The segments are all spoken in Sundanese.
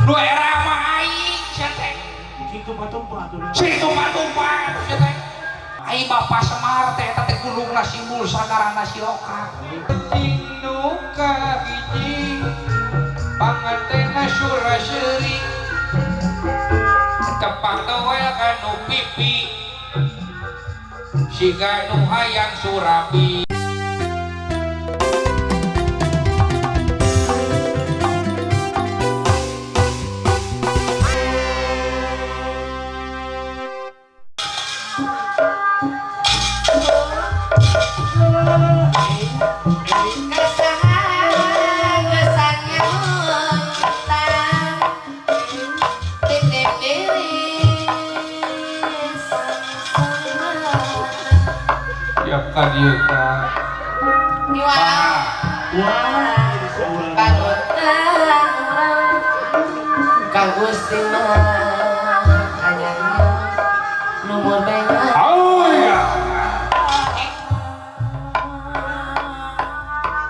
Nu era mah aing sia teh. Cing tumpah-tumpah tuh. Sing tumpah-tumpah sia teh. Ai Bapak Semar teh eta teh gunungna simbol sagarana siloka. Cing nu kahiji pangantena sura seuri tepang doel kanu pipi siga nu hayang surabi.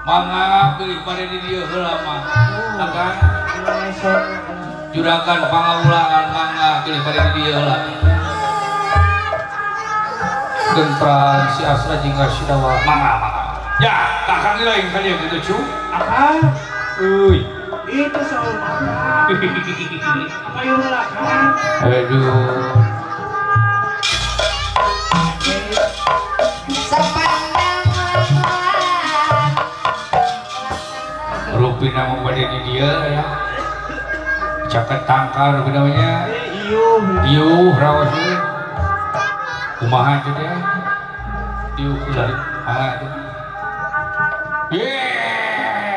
Mangga pilih pada di dieu heula mah. Akang juragan pangaulaan mangga pilih pada di dieu heula. Gentran si Asra jeung Sidawa mangga mangga. Ya, kakang lain ka dieu kitu cu. Akang. Euy. Itu saur mangga. Apa ieu heula Kang? Aduh. Rupina mah bade di dieu ya. Caket tangkal rupina mah nya. Iuh. Iuh raos ieu. Kumaha teh teh? Iuh heula mangga teh. Yeeh.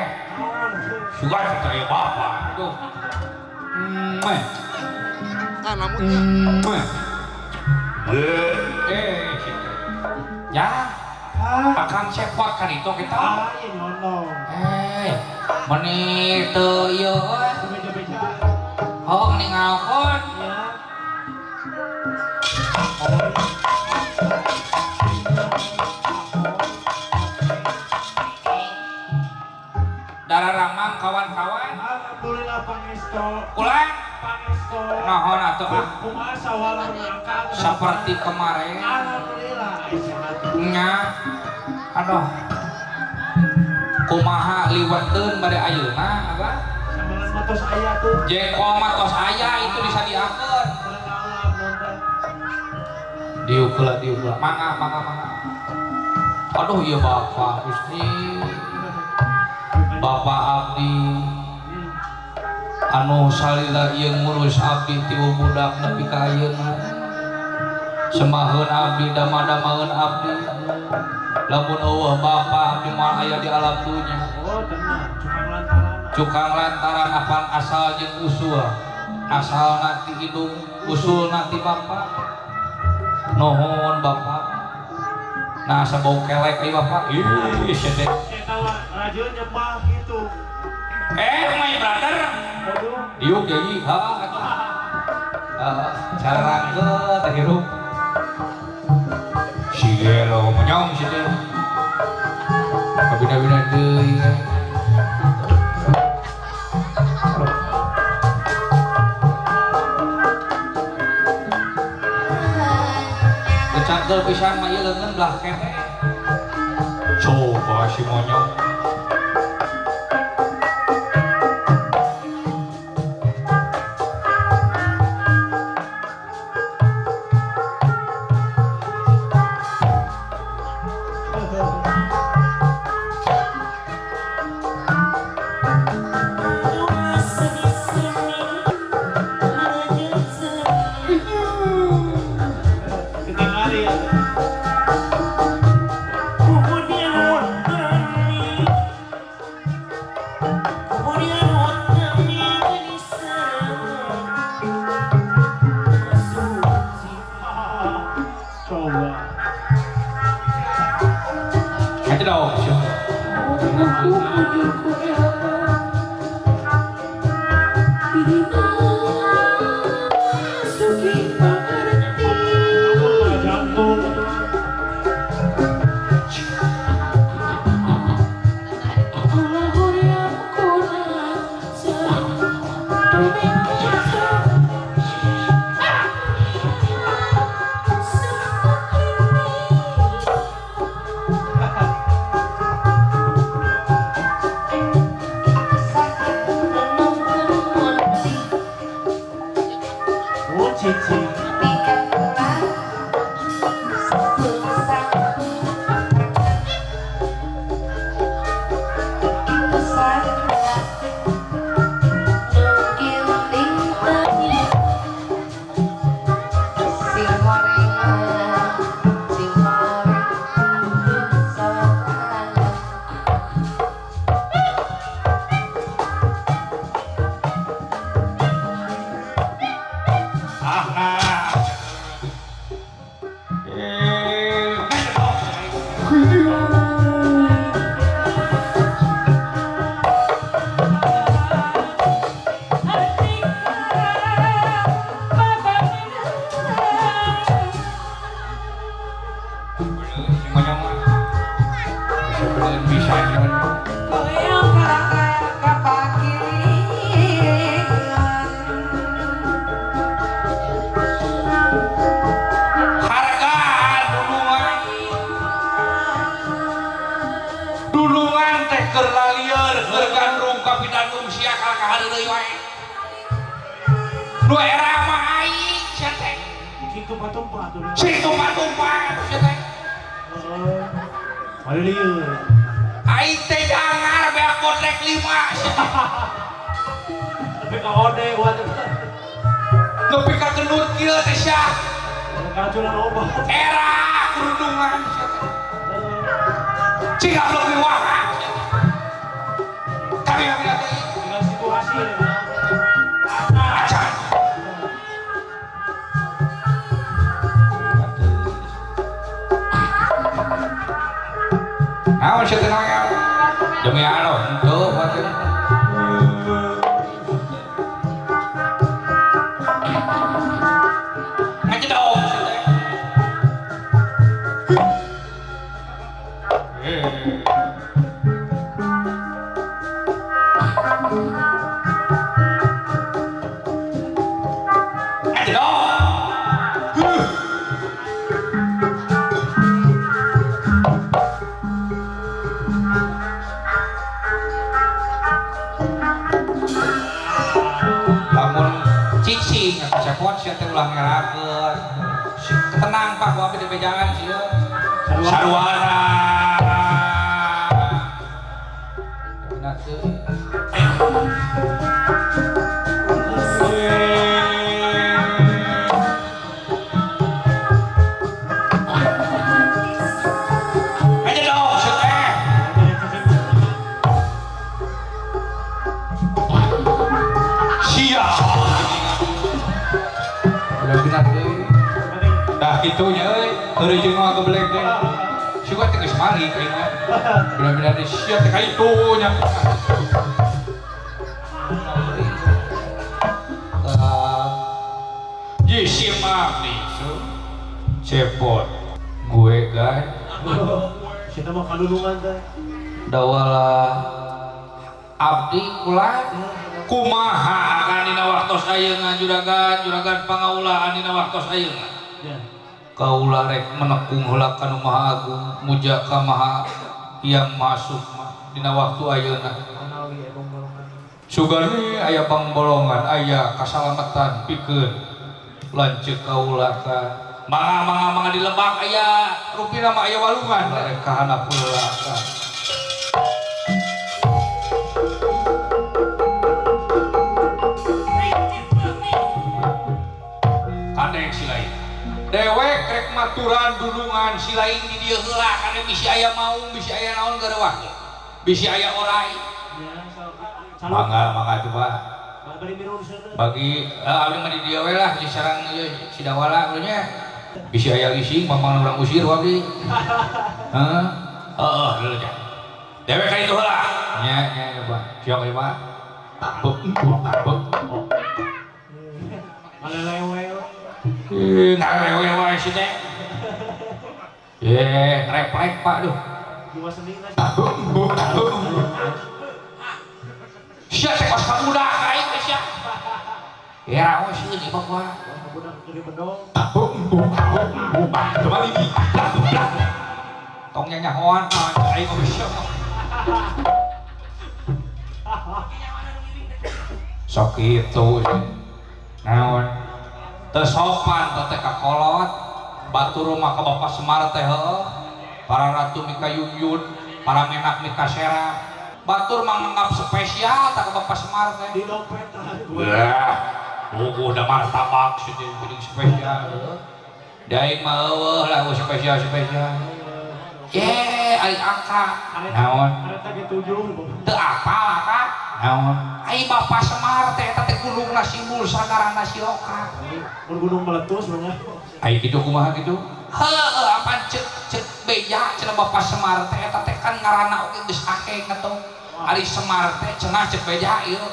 Sugan teh aya bapak. Aduh. Mwah. Ah, namutnya. Mwah. Eh, ya. Akang cepot kan itu kita. Ah, iya nyondong. Eh, meni teu ieu euy. Beja-beja. Hong ningalkeun. Ya. Darah ramang kawan-kawan. Alhamdulillah pangesto. Ulang. Pangesto. Naon atuh ah. Kumaha sawalan angkat. Seperti kemarin. Alhamdulillah sehat. Nya. Aduh. Kumaha liweteun bade ayeuna apa? Sambelan matos aya tuh. Jengkol matos aya itu disadiakeun. Diuk heula diuk heula. Mangga mangga mangga. Aduh ieu Bapak Gusti. Bapak abdi anu salila ieu ngurus abdi ti budak nepi ka ayeuna. Semaheun abdi dama-damaeun abdi. Lamun eueuh Bapak abdi moal aya di alam dunya. Oh, tenang, cukang lantaran. Cukang lantaran apan asal jeung usul. Asalna ti indung, usulna ti Bapak. Nuhun Bapak. Nah, sabau kelek ieu Bapak. Ih, sia teh. Eta rajin nyembah gitu. Eh, my brother. Aduh. Diuk deui, ha atuh. Heeh, cara rangkeut teh hirup. Si gelo monyong si teh. Kabina-bina deui. Kecangkel pisan mah ieu leungeun belah kene. Coba si monyong. Oh, cici. Nu era mah aing sia teh. Sing tumpah-tumpah tuh. Sing tumpah-tumpah sia teh. Heeh. Lieur. Aing teh jangar beak bodrek 5 sia teh. Nepi ka ode buat. Nepi ka gendut kieu teh sia. Keracunan obat. Era kerudungan sia teh. Cing goblok miwah sia teh. Kami kami teh. Dengan situasi ya. Acan. Naon sia teh naon? Demi Allah, henteu wae. Ngajedog sia teh. Lamun cicing cepot sia teh ulah ngerakeun. Tenang Pak, ku abdi dibejangan sieun. Sarwana. Dina teu. Aja dong, sia teh. Sia. Udah benar deui. Dah kitu nya euy, heureuy jeung mah geblek teh. Suka teh geus mari aing mah. Benar-benar teh sia teh ka itu nya. Ji simak nih, cepot gue guys. Kita mau kalulungan teh. Dawala abdi kula kumaha akan dina waktos ayeuna juragan juragan pangaulaan dina waktos ayeuna. Kaula rek menekung heula ka nu Maha Agung muja ka Maha Hyang Maha Sukma dina waktu ayeuna. Sugane aya pangbolongan aya kasalamatan pikeun lanceuk kaula ka mangga mangga mangga di lebak aya rupina mah aya walungan rek ka handap heula ka. Kadek si lain dewek rek maturan dunungan si lain di dieu heula kade bisi aya maung bisi aya naon gareuwah bisi aya orai. Mangga mangga coba bagi abdi mah di dieu we lah di sarang ieu si Dawala nya bisi aya lising mamang urang usir abdi. Heeh heeh deuleu nya dewek ka ditu heula nya nya coba siap ieu Pak. Ngalelewe. Ngalewe wae si teh. Ye, reflek Pak duh. Dua seni lah. Sia teh kos ka budak aing teh sia. Raos ieu bapak. Tong nyanyahoan aing mah bisa. Sok kitu naon teu sopan teh ka kolot batur mah ka Bapak Semar teh heueuh para ratu mika yuyun para menak mika sera batur mah nganggap spesial tah ka Bapak Semar teh di dompet tah. Wah, buku udah martabak sih jadi spesial. Daing mah eueuh lah spesial-spesial. Ye, ari angka. Naon? Kareta ge 7. Teu apal aka? Naon? Ai Bapak Semar teh eta teh gunungna simbol sagarana siloka. Mun gunung meletus mah. Ai kitu kumaha kitu? Heueuh, apan ceuk ceuk beja cenah Bapak Semar teh eta teh kan ngaranna oge geus akeh atuh. Ari Semar teh cenah ceuk beja ieu.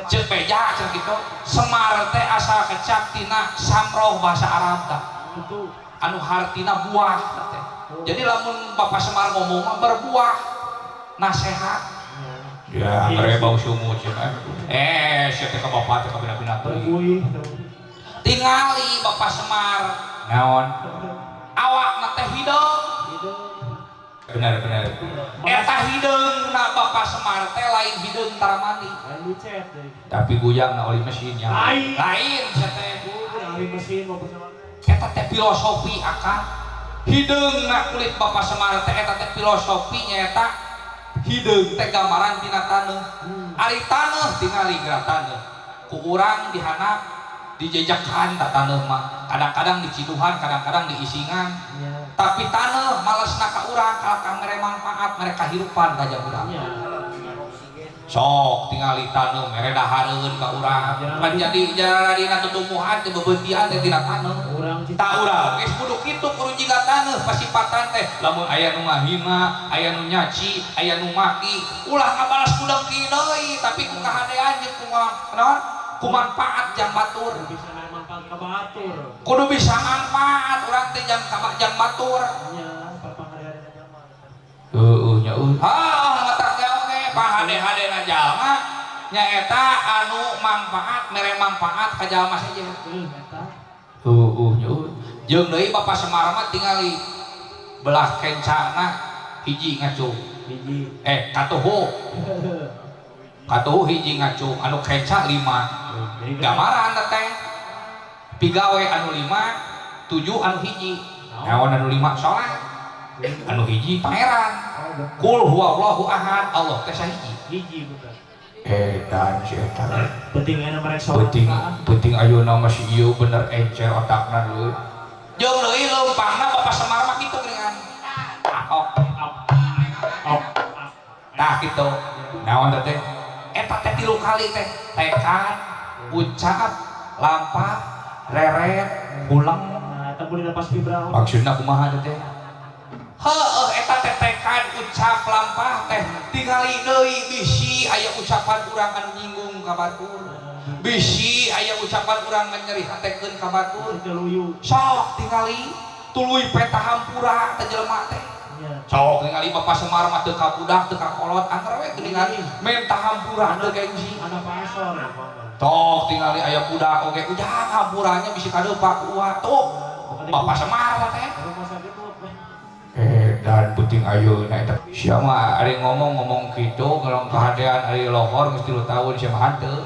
Ceuk beja cenah kitu. Semar teh asal kecap tina samroh bahasa Arab tah. Anu hartina buah teh. Jadi lamun Bapak Semar ngomong mah berbuah nasehat. Ya, ngere bau sumut cenah. Sia teh ka bapak teh ka bina-bina teuing. Tingali Bapak Semar. Naon? Awakna teh hideung. Benar-benar. Eta hideungna Bapak Semar teh lain hideung tara mandi. Lain dicet deui. Tapi guyangna oli mesinnya. Lain. Lain sia teh. Oli mesin Bapak Semar. Eta teh filosofi akang. Hideungna kulit Bapak Semar teh eta teh filosofi nyaeta hideung teh gambaran tina taneuh. Ari taneuh tingali geura taneuh. Ku urang dihanap dijejakan ta taneuh mah. Kadang-kadang diciduhan, kadang-kadang diisingan. Tapi taneuh malesna ka urang kalahka mere manfaat, mere kahirupan ka jang urang. Sok tingali taneuh mere dahareun ka urang. Pan jadi jaradina tutumbuhan teh bebeutian teh tina taneuh. Ta urang geus kudu kitu kudu jiga taneuh pasipatan teh. Lamun aya nu ngahina, aya nu nyaci, aya nu maki, ulah ngabalas ku dengki deui, tapi ku kahadean jeung ku naon? Ku manfaat jang batur. Bisa manfaat ka batur. Kudu bisa manfaat urang teh jang ka jang batur. Nya, papangade-hadena jalma. Heueuh nya euy. Hah, matak teh oge pahade-hadena jalma nyaeta anu manfaat mere manfaat ka jalma sejen. Heuh eta. Heueuh nya euy. Jeung deui Bapak Semar mah tingali belah kencana hiji ngacung. Hiji. Katuhu. Katuhu hiji ngacung anu kenca 5. Gambaran teh pigawe anu 5, 7 anu hiji. Naon anu 5 salat. Anu hiji pangeran. Kul huwallahu ahad, Allah teh sahiji. Hiji bener. Edan si eta. Penting ayeuna merek salat. Penting penting ayeuna mah si ieu bener encer otakna deui. Jeung deui leumpangna Bapak Semar mah kitu geuningan. Ok. Ok. Tah kitu. Naon teh? Eta teh 3 kali teh. Tekad, ucap, lampah, reret, pulang. Nah, eta boleh lepas vibra. Maksudna kumaha teh? Heueuh eta teh tekad, ucap, lampah teh tingali deui bisi aya ucapan urang anu nyinggung ka batur. Bisi aya ucapan urang anu nyeri hatekeun ka batur. Sok tingali tuluy peta hampura teh jelema teh. Sok tingali Bapak Semar mah teu ka budak teu ka kolot angger we geuningan menta hampura teu gengsi. Ana pasor. Tok tingali aya budak oge ujang hampuranya bisi kadeupak ku uwa tuh. Bapak Semar teh. Dan penting ayeuna eta sia mah ari ngomong-ngomong kitu ngelong kahadean ari lohor geus 3 tahun sia mah henteu.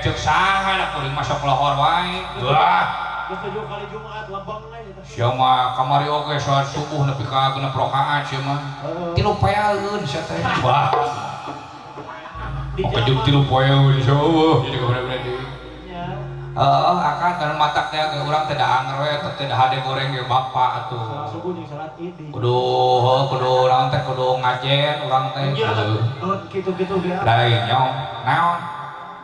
Ceuk saha da kuring masuk lohor wae. Wah. Geus 7 kali Jumat lembang we eta. Sia mah kamari oge salat subuh nepi ka 6 rakaat sia mah. 3 poeun sia teh. Wah. Pokoknya 3 poeun sia eueuh jadi kabener-bener deui. Heeh, akan kana matak teh ge urang teh da anger we teh da hade goreng ge bapak atuh. Salat subuh jeung salat Id. Kudu kudu naon teh kudu ngajen urang teh. Kitu-kitu ge. Lain nyong naon?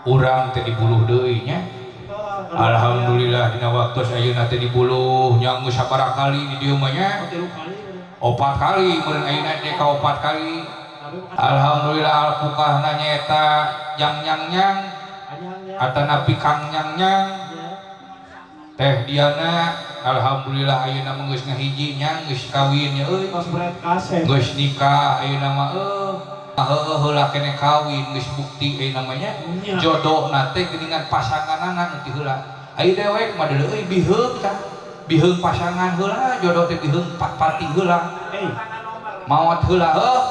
Urang teh dibuluh deui nya. Alhamdulillah dina waktu ayeuna teh dibuluh nya geus sabaraha kali di dieu mah nya. 4 kali meureun ayeuna teh ka 4 kali. Alhamdulillah alpukahna nyaeta jang nyang nyang. Atanapi kang nyang nyang teh Diana alhamdulillah ayeuna mah geus ngahiji nya geus kawin nya euy geus nikah ayeuna mah euy Heueuh heula keneh kawin geus bukti euy namanya. Nya. Jodohna teh geuningan pasanganana nu ti heula. Ai dewek mah deuleu euy biheung tah. Biheung pasangan heula jodoh teh biheung pati heula. Eh, Maot heula heuh.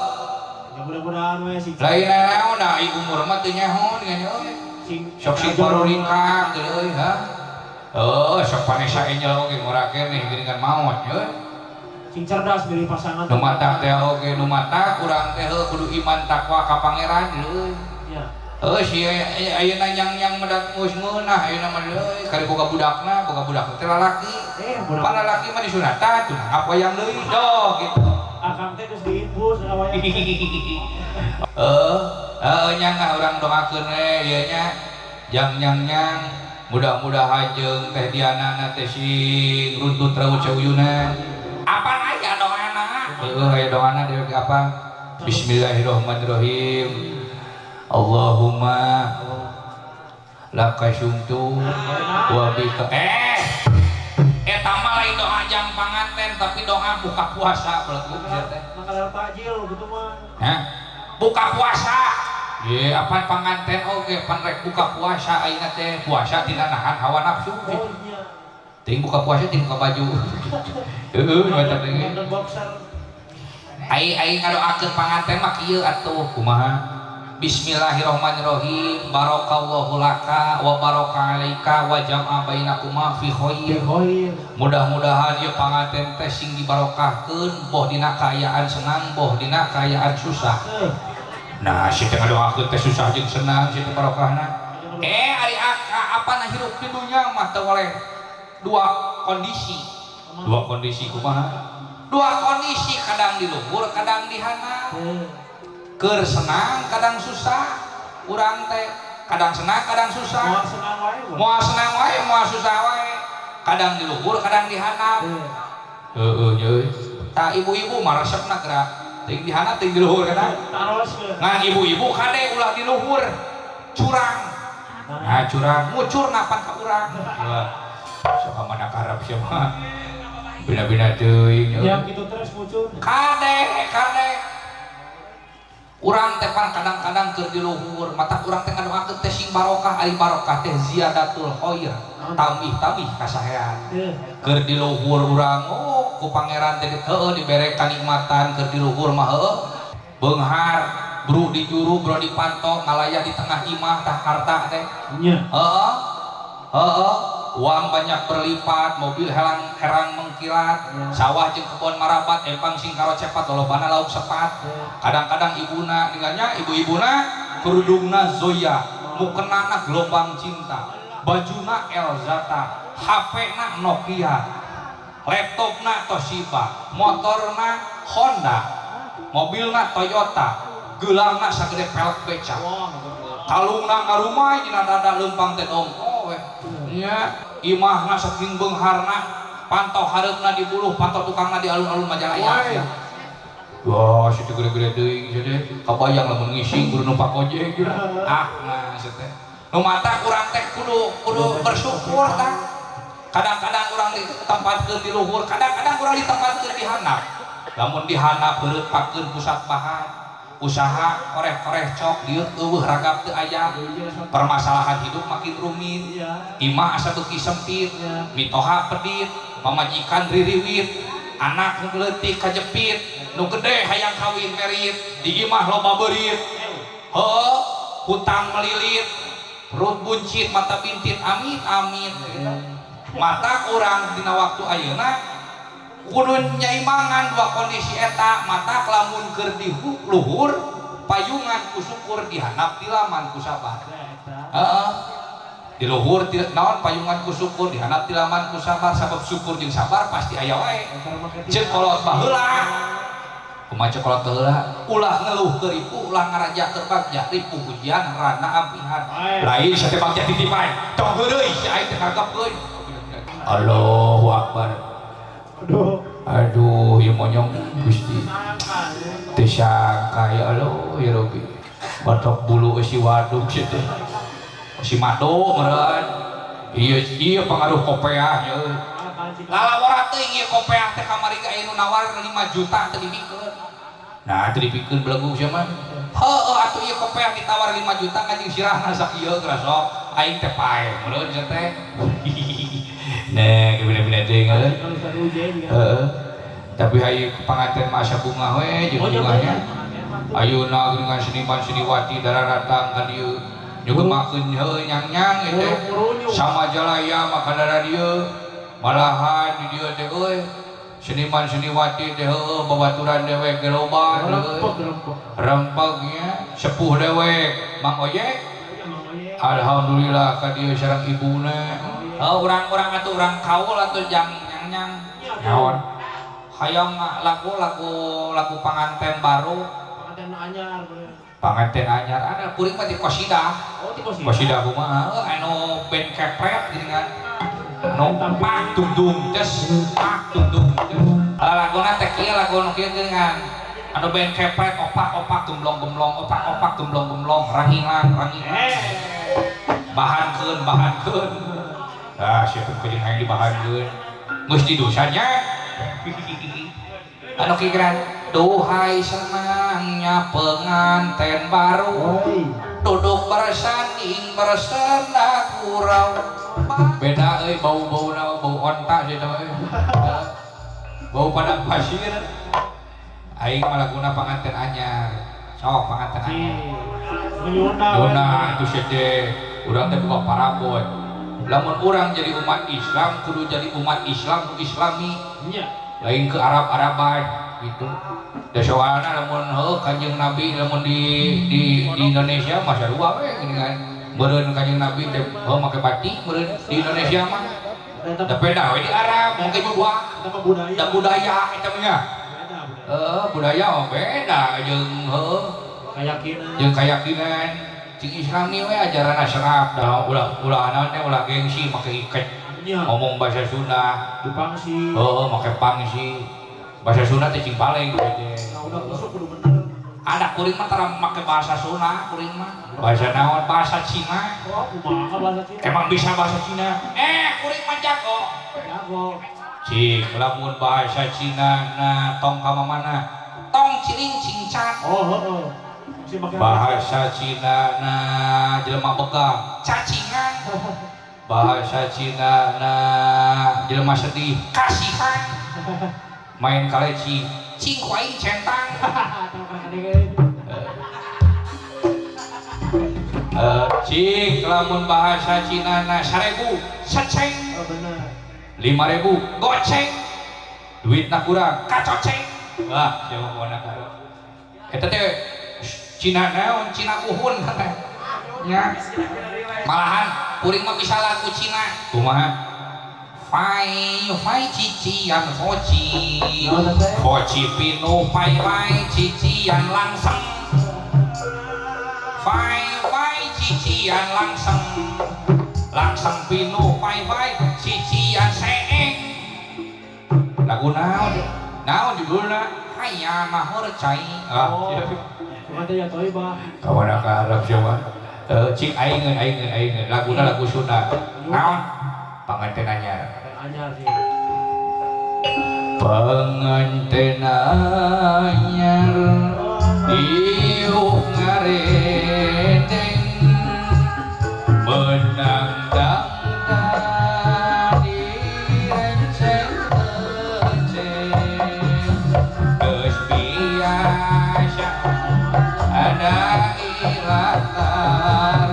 Ya mudah-mudahan we sing Lain naon da ai umur mah teu nyaho dengan euy. Sing Sok sing parulingkang deuleu euy ha. Heuh, sok Vanessa Angel oge ngora keneh geuningan maot euy. Sing cerdas milih pasangan. Nu matak teh oge nu matak urang teh heuh kudu iman takwa ka pangeran deuleu. Ya. Heuh si ayeuna nyang-nyang medak geus ngeunah ayeuna mah deui kari boga budakna, boga budak teh lalaki. Eh, budak. Pan lalaki mah disunatan tuh nanggap wayang deui doh gitu. Akang teh geus diinfus wayang. Heuh, heuh nya ngah urang doakeun we ieu nya. Jang nyang nyang mudah-mudahan jeung Teh Diana na teh sing runtut raut sauyuna. Apaan aya doana? Heueuh aya doana dewek apa? Bismillahirrahmanirrahim. Allahumma laka sumtu wa bika eta mah lain doa jang panganten tapi doa buka puasa berarti sia teh. Makanan takjil gitu mah. Hah? Buka puasa. Ye, apa panganten oge pan rek buka puasa ayeuna teh puasa tina nahan hawa nafsu. Oh iya. Ting buka puasa ting buka baju. Heueuh macam teh. Nonton boxer. Ai ai ngadoakeun panganten mah kieu atuh kumaha? Bismillahirrahmanirrahim. Barakallahu laka wa baraka alaika wa jama'a bainakuma fi khair. Khair. Mudah-mudahan ieu panganten teh sing dibarokahkeun boh dina kaayaan senang boh dina kaayaan susah. Nah, si teh ngadoakeun teh susah jeung senang si teh barokahna. Ari aka apa na hirup di dunya mah teu boleh dua kondisi. Dua kondisi kumaha? Dua kondisi kadang di luhur, kadang di handap. Keur senang kadang susah. Urang teh kadang senang kadang susah. Moal senang wae. Moal senang wae, moal susah wae. Kadang di luhur, kadang di handap. Heeh, euy. Tah ibu-ibu mah resepna gerak. Teuing di handap teuing di luhur kana. Taros ke. Ngan ibu-ibu kade ulah di luhur. Curang. Nah, curang ngucur napan ka urang. Wah. Sok ka mana karep sia mah. Bina-bina teuing. Ya gitu terus ngucur. Kade, kade. Urang teh pan kadang-kadang keur di luhur, mata urang teh ngadoakeun teh sing barokah, ari barokah teh ziyadatul khair, tambih-tambih kasahean. Keur di luhur urang, oh ku pangeran teh heueuh dibere kanikmatan keur di luhur mah heueuh. Beunghar, bru di juru, bro di panto, ngalayah di tengah imah tah harta teh. Nya. Heeh. Heeh, uang banyak berlipat, mobil herang herang mengkilat, sawah jeung kebon marabat, empang sing karocepat, lolobana lauk sepat. Kadang-kadang ibuna ninggalnya ibu-ibuna kerudungna Zoya, mukenana gelombang cinta, bajuna Elzata, HP-na Nokia, laptopna Toshiba, motorna Honda, mobilna Toyota, geulangna sagede pelek beca. Kalungna ngarumai dina dada leumpang teh dongko we. Nya, imahna saking beungharna, pantau hareupna di buluh, pantau tukangna di alun-alun Majalaya. Wah, situ gede-gede teuing sia teh. Kabayang lamun ngising kudu numpak ojek gitu. Ah, nah sia teh. Nu mata urang teh kudu kudu bersyukur tah. Kadang-kadang urang ditempatkeun di luhur, kadang-kadang urang ditempatkeun di handap. Lamun di handap beureutpakeun pusat bahan, usaha koreh-koreh cok dieu eueuh ragap teu aya. Permasalahan hidup makin rumit. Imah asa beuki sempit, mitoha pedit, pamajikan ririwit, anak nu leutik kajepit, nu gede hayang kawin merit, di imah loba beurit. Heuh, hutang melilit, perut buncit, mata bintit, amit amit. Mata urang dina waktu ayeuna kudu nyaimangan dua kondisi eta, mata lamun keur di luhur payungan ku syukur, dihandap tilaman ku sabar. Heeh. Di luhur naon payungan ku syukur, dihandap tilaman ku sabar, sabab syukur jeung sabar pasti aya wae. Ceuk kolot baheula. Kumaha ceuk kolot baheula? Ulah ngeluh keur ripuh, ulah ngaraja keur bagja, ripuh ujian rana ampihan. Lain sate bagja titipan. Tong heureuy si aing teh ngargapkeun. Allahu Akbar. Aduh. Aduh, ieu monyong Gusti. Teu sangka ya Allah ya Rabbi. Batok bulu eusi waduk sia teh. Si madu meureun. Ieu ieu pengaruh kopeah nya euy. Lalawara teuing ieu kopeah teh kamari ge aya nu nawar 5 juta teu dibikeun. Nah, teu dibikeun belegug sia mah. Heueuh atuh ieu kopeah ditawar 5 juta ngajing sirahna sakieu geura sok. Aing teh paeh meureun sia teh. Nah, beda-beda deui heueuh. Kalau sarujen juga. Heeh. Tapi hayu panganten mah asa bungah we jeung Oh, iya, bungahnya. bener. Ayeuna geuningan seniman seniwati daratang ka dieu. Nyugemakeun heueuh nyang-nyang ieu teh. Murung-murunyung. Sama jalaya maka dara dieu. Malahan di dieu teh euy. Seniman seniwati teh heueuh babaturan dewek ge loba Rempeg, euy. rempeg. Rempegnya sepuh dewek Mang Oyek. Iya, Mang Oyek. Alhamdulillah ka dieu sareng ibuna. Heuh urang-urang atuh urang kaul atuh jang nyang-nyang. Iya, Naon? Hayang lagu lagu lagu panganten baru, Panganten anyar, bener. Panganten anyar ada kuring mah di kosidah. Oh, di kosidah. Kosidah kumaha? Heuh, anu band kepret geuningan. Anu pak dung dung des, pak dung dung des. Laguna teh kieu lagu nu kieu geuningan. Anu band kepret opak-opak gemblong-gemblong, opak-opak gemblong-gemblong, rangingan, rangingan. Eh. Bahankeun, bahankeun. Ah, sia teh jeung hayang dibahankeun. Geus didosanya. Anu kikiran, duhai senangnya pengantin baru Oi. duduk bersanding bersenda gurau. Beda euy bau-bauna bau onta sih teh euy. Bau padang pasir. Aing mah laguna panganten anyar. Sok panganten Si. anyar. Menyunda. Yuna itu sih teh urang teh buka parabot. Lamun urang jadi umat Islam kudu jadi umat Islam nu Islami. Nya. Lain ke Arab-Araban gitu. Da soalna lamun heuh Kanjeng Nabi lamun di Indonesia mah sarua we geuningan. Meureun Kanjeng Nabi teh heuh make batik meureun di Indonesia mah. Eta Da beda we di Arab make jubah. Eta mah budaya. Da budaya eta mah nya. Beda budaya. Heuh budaya mah beda jeung heuh Keyakinan. jeung keyakinan. Cing Islami we ajaran serap da ulah ulah naon teh ulah gengsi make iket. Nya. Ngomong bahasa Sunda. Dipangsi. Heuh make pangsi. Bahasa Sunda teh cing baleng gitu. Nah, udah kusuk kudu bener. Ada kuring mah tara make bahasa Sunda kuring mah. Bahasa naon? Bahasa Cina. Oh, kumaha bahasa Cina? Emang bisa bahasa Cina? Kuring mah jago. Jago. Cik, lamun bahasa Cina na tong ka mana? Tong ciling cingcat. Oh, heeh. Si make Bahasa Cina na jelema begang, cacingan. Bahasa Cina na jelema sedih, kasihan. Main kaleci, cing ku aing centang. Cik, lamun bahasa Cina na 1000, seceng. Oh, bener. 5000, goceng. Duitna kurang, kacoceng. Wah, siapa mau nak karo. Eta teh Cina naon, Cina uhun teh. Nya. Malahan kuring mah bisa lagu Cina. Kumaha? Fai fai cician foci. Foci pinu fai fai cician langseng. Fai fai cician langseng. Langseng pinu fai fai cician seeng. Lagu naon? Naon judulna? Hayya mahur cai. Ah, Oh. Cuma teh ya toibah. Kawana ka Arab siapa? Cik aing aing aing laguna lagu Sunda. Naon? Panganten anyar. Anyar sih. Panganten anyar diuk ngaredeng menang dangdan direnceng-renceng geus biasa ada ilatar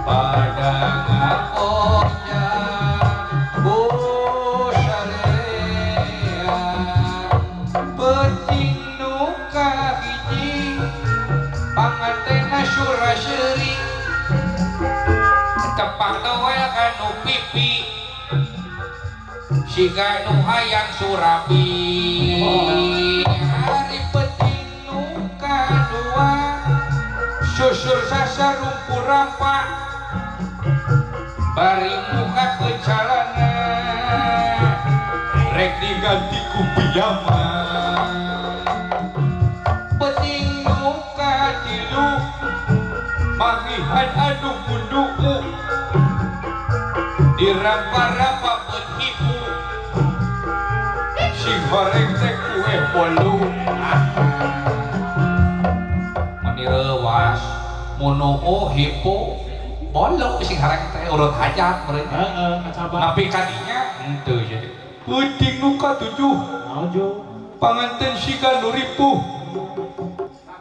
pada ngakonya busarea penting nu kahiji pangantena sura seuri tepak doel kanu pipi siga nu hayang surabi hari penting nu kadua susur sasarumpur rampak bari muka ke calana rek diganti ku piyama penting nu katilu mangihan anu munduku dirapa-rapa pun hipu sing goreng teh kue bolu. Awas munuu hipu bolu sing hareng teh urut hajat meureun. Heeh, kacabak. Nepi ka dinya henteu jadi. Peuting nu katujuh. Naon, Jo? Panganten siga nu ripuh.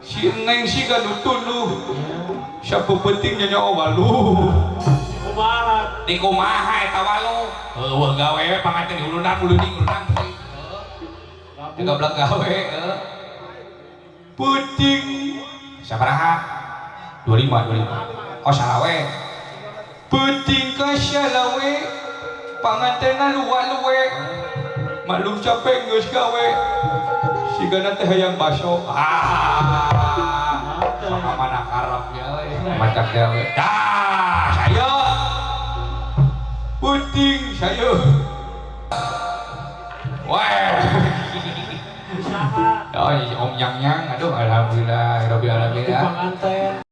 Si Neng siga nu tunduh. Siapa penting nyanyi walu. Kumaha? Di kumaha eta walu? Heueuh gawe we panganten di hulunan huluding hulunan. Gablek gawe heuh. Peuting sabaraha? 25 25. Oh salawe. Peuting ka salawe. Pangantena luwa-luwe. Maklum capek geus gawe. Sigana teh hayang baso. Ah. Sok mana karep ya euy. Macak gawe. Dah, saya. Peuting saya. Wah. Usaha. Oh, Om Nyang Nyang, aduh alhamdulillah, rabbil alamin. Panganten.